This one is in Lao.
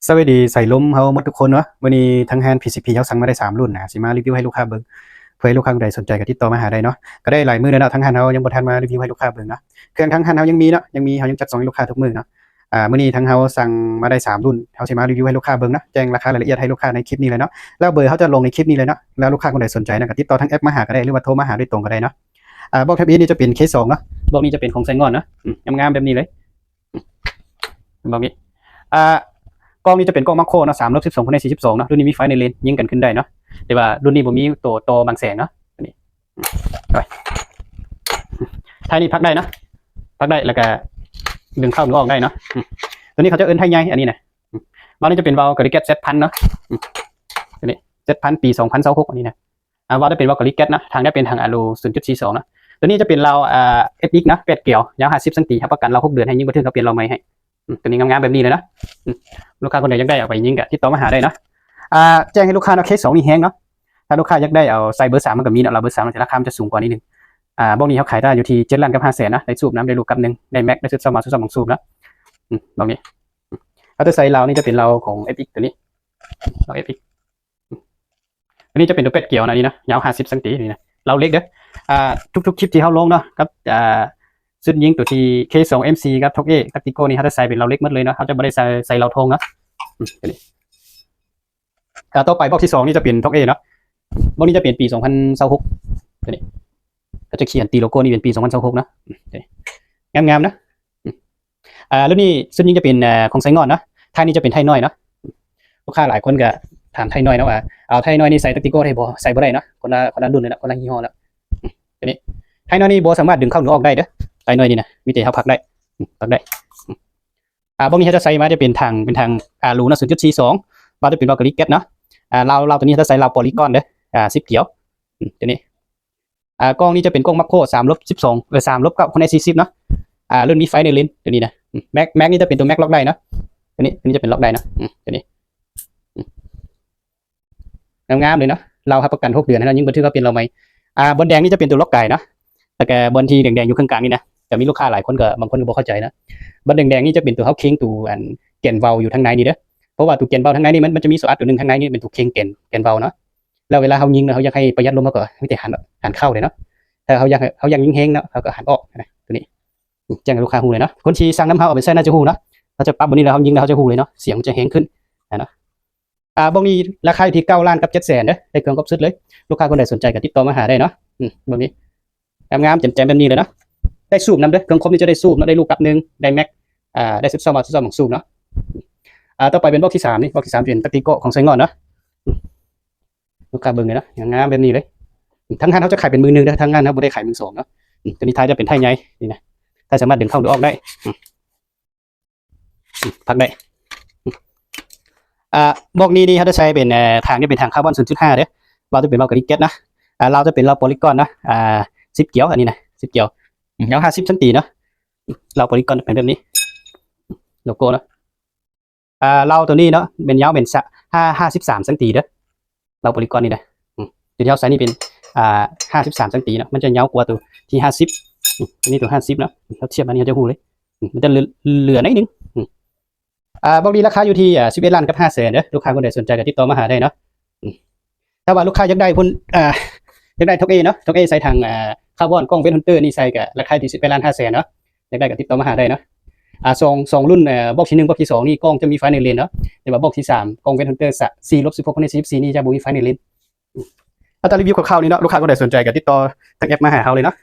ສະບາຍດີສາຍລົມເຮົາໝົດທຸກຄົນເນາະ. ມື້ນີ້ທາງຮ້ານ ພີຊີພີ ເຮົາສັ່ງມາໄດ້ສາມລຸ້ນນະ ຊິມາຣີວິວໃຫ້ລູກຄ້າເບິ່ງ. ເພື່ອໃຫ້ລູກຄ້າຄົນໃດສົນໃຈກໍຕິດຕໍ່ມາຫາໄດ້ເນາະ. ກໍໄດ້ຫຼາຍມື້ແລ້ວເນາະ ທາງຮ້ານເຮົາຍັງບໍ່ທັນມາຣີວິວໃຫ້ລູກຄ້າເບິ່ງເນາະ. ເຄື່ອງທາງຮ້ານເຮົາຍັງມີເນາະ ຍັງມີ ເຮົາຍັງຈັດສົ່ງໃຫ້ລູກຄ້າທຸກມື້ເນາະ. ອາ ມື້ນີ້ທາງເຮົາສັ່ງມາໄດ້ສາມລຸ້ນ ເຮົາຊິມາຣີວິວໃຫ້ລູກຄ້າເບິ່ງເນາະ. ແຈ້ງລາຄາລາຍລະອຽດໃຫ້ລູກຄ້າໃນຄລິບນີ້ເລີຍເນາະ ແລ້ວເບີເຮົາຈະລົງໃນຄລິບນີ້ເລີຍເນາະ. ແລ້ວລູກຄ້າຄົນໃດສົນໃຈນະ ກໍຕິດຕໍ່ທາງແອັບມາຫາກໍໄດ້ ຫຼືວ່າໂທມາຫາໂດຍຕົງກໍໄດ້ເນາະ. ອາ ບອກທະບຽນນີ້ຈະເປັນ ເຄສອງເນາະ. ບອກນີ້ຈະເປັນຂອງໄຊງ່ອນເນາະ ອືມ ງາມໆແບບນີ້ເລີຍ. ບອກນີ້ ອ່າ ກ້ອງນີ້ຈະເປັນກ້ອງມາໂຄເນາະ ສາມລົບສິບສອງຄູນໃນສີ່ສິບສອງເນາະ. ລຸ້ນນີ້ມີໄຟໃນເລນ ຍິງກັນຂຶ້ນໄດ້ເນາະ ແຕ່ວ່າລຸ້ນນີ້ບໍ່ມີໂຕຕໍ່ບັງແສງເນາະ. ຕົວນີ້ ອືມ ໄທນີ້ພັກໄດ້ເນາະ ພັກໄດ້ ແລ້ວກະດຶງເຂົ້າດຶງອອກໄດ້ເນາະ. ອືມ ຕົວນີ້ເຂົາຈະເອີ້ນໄທໃຫຍ່ ອັນນີ້ນະ. ອືມ ເບົານີ້ຈະເປັນເບົາກາລິແກັດ ແຊັດພັນເນາະ. ອືມ ຕົວນີ້ ແຊັດພັນ ປີສອງພັນຊາວຫົກ ອັນນີ້ນະ. ອາ ເບົາຈະເປັນເບົາກາລິແກັດເນາະ ທາງນີ້ເປັນທາງອາລູ ສູນຈຸດສີ່ສອງເນາະ. ຕົວນີ້ຈະເປັນເບົາ ອາ ເອັຟເອັກເນາະ ແປດກຽວ ຍາວຫ້າສິບຊັງຕີ ຮັບປະກັນເບົາຫົກເດືອນ ໃຫ້ຍິງບໍ່ຖືກ ເຮົາປ່ຽນເບົາໃໝ່ໃຫ້. ອືມ ຕົວນີ້ງາມໆແບບນີ້ເລີຍເນາະ. ອືມ ລູກຄ້າຄົນໃດຢາກໄດ້ເອົາໄປຍິງກໍຕິດຕໍ່ມາຫາໄດ້ເນາະ. ອາ ແຈ້ງໃຫ້ລູກຄ້າເນາະ ເຄສອງນີ້ແຮງເນາະ. ຖ້າລູກຄ້າຢາກໄດ້ເອົາໃສ່ເບີສາມມັນກໍມີເນາະ ລາວເບີສາມມັນຈະລາຄາມັນຈະສູງກວ່ານິດໜຶ່ງ. ອາ ບອກນີ້ເຮົາຂາຍໄດ້ຢູ່ທີ່ເຈັດລ້ານກັບຫ້າແສນເນາະ ໄດ້ສູບນຳ ໄດ້ລູກກັບໜຶ່ງ ໄດ້ແມັກ ໄດ້ຊຸດຊາວມາ ຊຸດຊາວມາສູບເນາະ. ອືມ ບອກນີ້ ອາ ຕົວໃສ່ເລົານີ້ຈະເປັນເລົາຂອງເອັຟເອັກ ຕົວນີ້ ເລົາເອັຟເອັກ. ອັນນີ້ຈະເປັນຕົວແປດກຽວນະ ນີ້ນະ ຍາວຫ້າສິບຊັງຕີນີ້ນະ ເລົາເຫຼັກເດີ. ອ່າ ທຸກໆຄລິບທີ່ເຮົາລົງເນາະ ກັບ ອ່າ ຊຸດຍິງຕົວທີ່ ເຄສອງເອັມຊີ ກັບ ທອກເອ ແທັກຕິກໂກ ນີ້ ເຮົາຈະໃສ່ເປັນເລົາເຫຼັກໝົດເລີຍເນາະ ເຮົາຈະບໍ່ໄດ້ໃສ່ ໃສ່ເລົາທອງເນາະ. ອືມ ຕົວນີ້ ອ່າ ຕໍ່ໄປບອກທີສອງນີ້ຈະເປັນ ທອກເອ ເນາະ. ບອກນີ້ຈະເປັນປີສອງພັນຊາວຫົກ ຕົວນີ້ ກໍຈະຂຽນຕີໂລໂກ້ນີ້ເປັນປີສອງພັນຊາວຫົກເນາະ. ອືມ ຕົວນີ້ ງາມໆນະ. ອືມ ອ່າ ລຸ້ນນີ້ຊຸດຍິງຈະເປັນ ເອີ ຂອງໄຊງ່ອນເນາະ ທ້າຍນີ້ຈະເປັນທ້າຍນ້ອຍເນາະ. ລູກຄ້າຫຼາຍຄົນກໍຖາມທ້າຍນ້ອຍເນາະວ່າ ເອົາທ້າຍນ້ອຍນີ້ໃສ່ແທັກຕິກໂກໄດ້ບໍ່? ໃສ່ບໍ່ໄດ້ເນາະ ຄົນລະ ຄົນລະລຸ້ນເລີຍເນາະ ຄົນລະຍີ່ຫໍ້ແລ້ວ. ອືມ ຕົວນີ້ ທ້າຍນ້ອຍນີ້ບໍ່ສາມາດດຶງເຂົ້າດຶງອອກໄດ້ເດີ ທ້າຍນ້ອຍນີ້ນະ ມີແຕ່ເຮົາພັກໄດ້. ອືມ ພັກໄດ້. ອືມ ອ່າ ພວກນີ້ເຮົາຈະໃສ່ມາຈະເປັນທາງ ເປັນທາງອາລູເນາະ ສູນຈຸດສີ່ສອງ ເບົາຈະເປັນເບົາກາລິແກັດເນາະ. ອ່າ ເລົາ ເລົາຕົວນີ້ເຮົາຈະໃສ່ເລົາປອລີກອນເດີ ອ່າ ສິບກຽວ. ອືມ ຕົວນີ້ ອ່າ ກ້ອງນີ້ຈະເປັນກ້ອງມາໂຄ ສາມລົບສິບສອງ ເອີ ສາມລົບເກົ້າຄູນໃນສີ່ສິບເນາະ. ອ່າ ລຸ້ນມີໄຟໃນເລນ ຕົວນີ້ນະ. ອືມ ແມັກ ແມັກນີ້ຈະເປັນຕົວແມັກລັອກໄດ້ເນາະ ຕົວນີ້ ຕົວນີ້ຈະເປັນລັອກໄດ້ເນາະ. ອືມ ຕົວນີ້ ອືມ ງາມໆເລີຍເນາະ ເຮົາຮັບປະກັນຫົກເດືອນ ໃຫ້ເຮົາຍິງບໍ່ຖືກ ເຮົາປ່ຽນເລົາໃໝ່. ອ່າ ບ່ອນແດງນີ້ຈະເປັນຕົວລັອກກາຍເນາະ ແລ້ວກະບ່ອນທີ່ແດງໆຢູ່ເຄິ່ງກາງນີ້ນະ ຈະມີລູກຄ້າຫຼາຍຄົນກໍ ບາງຄົນກໍບໍ່ເຂົ້າໃຈເນາະ. ບ່ອນແດງໆນີ້ຈະເປັນຕົວເຮົາເຄັງຕົວ ອັນ ແກນເບົາຢູ່ທາງໃນນີ້ເດີ ເພາະວ່າຕົວແກນເບົາທາງໃນນີ້ ມັນ ມັນຈະມີໂຊອາດຕົວໜຶ່ງທາງໃນນີ້ ເປັນຕົວເຄັງແກນ ແກນເບົາເນາະ. ແລ້ວເວລາເຮົາຍິງ ເຮົາຢາກໃຫ້ປະຢັດລົມ ເຮົາກໍມີແຕ່ຫັນ ຫັນເຂົ້າເດ້ເນາະ. ຖ້າເຮົາຢາກ ເຮົາຢາກຍິງແຮງເນາະ ເຮົາກໍຫັນອອກນະ ຕົວນີ້. ອືມ ແຈ້ງໃຫ້ລູກຄ້າຮູ້ເລີຍເນາະ ຄົນທີ່ສັ່ງນຳເຮົາເອົາໄປໃຊ້ໜ້າຈະຮູ້ເນາະ. ເຮົາຈະປັບບ່ອນນີ້ແລ້ວ ເຮົາຍິງແລ້ວ ເຮົາຈະຮູ້ເລີຍເນາະ ສຽງມັນຈະແຮງຂຶ້ນນະ. ອ່າ ບອກນີ້ລາຄາຢູ່ທີ່ເກົ້າລ້ານກັບເຈັດແສນເດີ ໄດ້ເຄື່ອງຄົບຊຸດເລີຍ. ລູກຄ້າຄົນໃດສົນໃຈກໍຕິດຕໍ່ມາຫາໄດ້ເນາະ. ອືມ ບອກນີ້ ງາມໆ ແຈ່ມໆ ແບບນີ້ເລີຍເນາະ. ໄດ້ສູບນຳເດີ ເຄື່ອງຄົບນີ້ຈະໄດ້ສູບເນາະ ໄດ້ລູກກັບໜຶ່ງ ໄດ້ແມັກ ອ່າ ໄດ້ຊຸດຊອມມາ ຊຸດຊອມມາສູບເນາະ. ອ່າ ຕໍ່ໄປເປັນບອກທີສາມນີ້ ບອກທີສາມເປັນຕາຕີເກາະຂອງໄຊງ່ອນເນາະ. ອືມ ລູກຄ້າເບິ່ງເລີຍເນາະ ງາມໆ ແບບນີ້ເລີຍ. ອືມ ທາງຮ້ານເຮົາຈະຂາຍເປັນມືໜຶ່ງເດີ ທາງຮ້ານເຮົາບໍ່ໄດ້ຂາຍມືສອງເນາະ. ອືມ ຕົວນີ້ທ້າຍຈະເປັນທ້າຍໃຫຍ່ນີ້ນະ ທ້າຍສາມາດດຶງເຂົ້າດຶງອອກໄດ້. ອືມ ອືມ ພັກໄດ້. ອືມ ອ່າ ບອກນີ້ນີ້ເຮົາຈະໃຊ້ເປັນ ເອີ ທາງນີ້ເປັນທາງຄາບອນ ສູນຈຸດຫ້າເດີ ເບົາຈະເປັນເບົາກາລິແກັດນະ. ອ່າ ເລົາຈະເປັນເລົາປອລີກອນນະ ອ່າ ສິບກຽວ ອັນນີ້ນະ ສິບກຽວ. ອືມ ຍາວຫ້າສິບຊັງຕີເນາະ ເລົາປອລີກອນເປັນແບບນີ້ ໂລໂກ້ເນາະ. ອ່າ ເລົາຕົວນີ້ເນາະ ແມ່ນຍາວແມ່ນ ຫ້າ ຫ້າສິບສາມຊັງຕີເດີ ເລົາປອລີກອນນີ້ນະ. ອືມ ຕົວທີ່ເຮົາໃສ່ນີ້ເປັນ ອ່າ ຫ້າສິບສາມຊັງຕີເນາະ ມັນຈະຍາວກວ່າຕົວທີ່ຫ້າສິບ. ອືມ ຕົວນີ້ຕົວຫ້າສິບເນາະ ເຮົາທຽບອັນນີ້ເຮົາຈະຮູ້ເລີຍ. ອືມ ມັນຈະເຫຼືອ ເຫຼືອໜ້ອຍໜຶ່ງ. ອືມ ອ່າ ບອກນີ້ລາຄາຢູ່ທີ່ ອ່າ ສິບເອັດລ້ານກັບຫ້າແສນເດີ ລູກຄ້າຄົນໃດສົນໃຈກໍຕິດຕໍ່ມາຫາໄດ້ເນາະ. ອືມ ຖ້າວ່າລູກຄ້າຢາກໄດ້ພຸ້ນ ອ່າ ຢາກໄດ້ທອກເອເນາະ ທອກເອໃສ່ຖັງ ອ່າ ຄາບອນ ກ້ອງເວດຮັນເຕີນີ້ໃສ່ກໍລາຄາຢູ່ທີ່ສິບແປດລ້ານຫ້າແສນເນາະ. ຢາກໄດ້ກໍຕິດຕໍ່ມາຫາໄດ້ເນາະ. ອ່າ ສອງ ສອງລຸ້ນ ເອີ ບອກທີໜຶ່ງ ບອກທີສອງນີ້ກ້ອງຈະມີໄຟໃນເລນເນາະ ແຕ່ວ່າບອກທີສາມກ້ອງເວດຮັນເຕີ ສີ່ລົບສິບຫົກຄູນໃນສີ່ສິບສີ່ນີ້ຈະບໍ່ມີໄຟໃນເລນ. ອືມ ອັດຕາຣີວິວຄ່າວໆນີ້ເນາະ ລູກຄ້າຄົນໃດສົນໃຈກໍຕິດຕໍ່ທາງແອັບມາຫາເຮົາເລີຍເນາະ.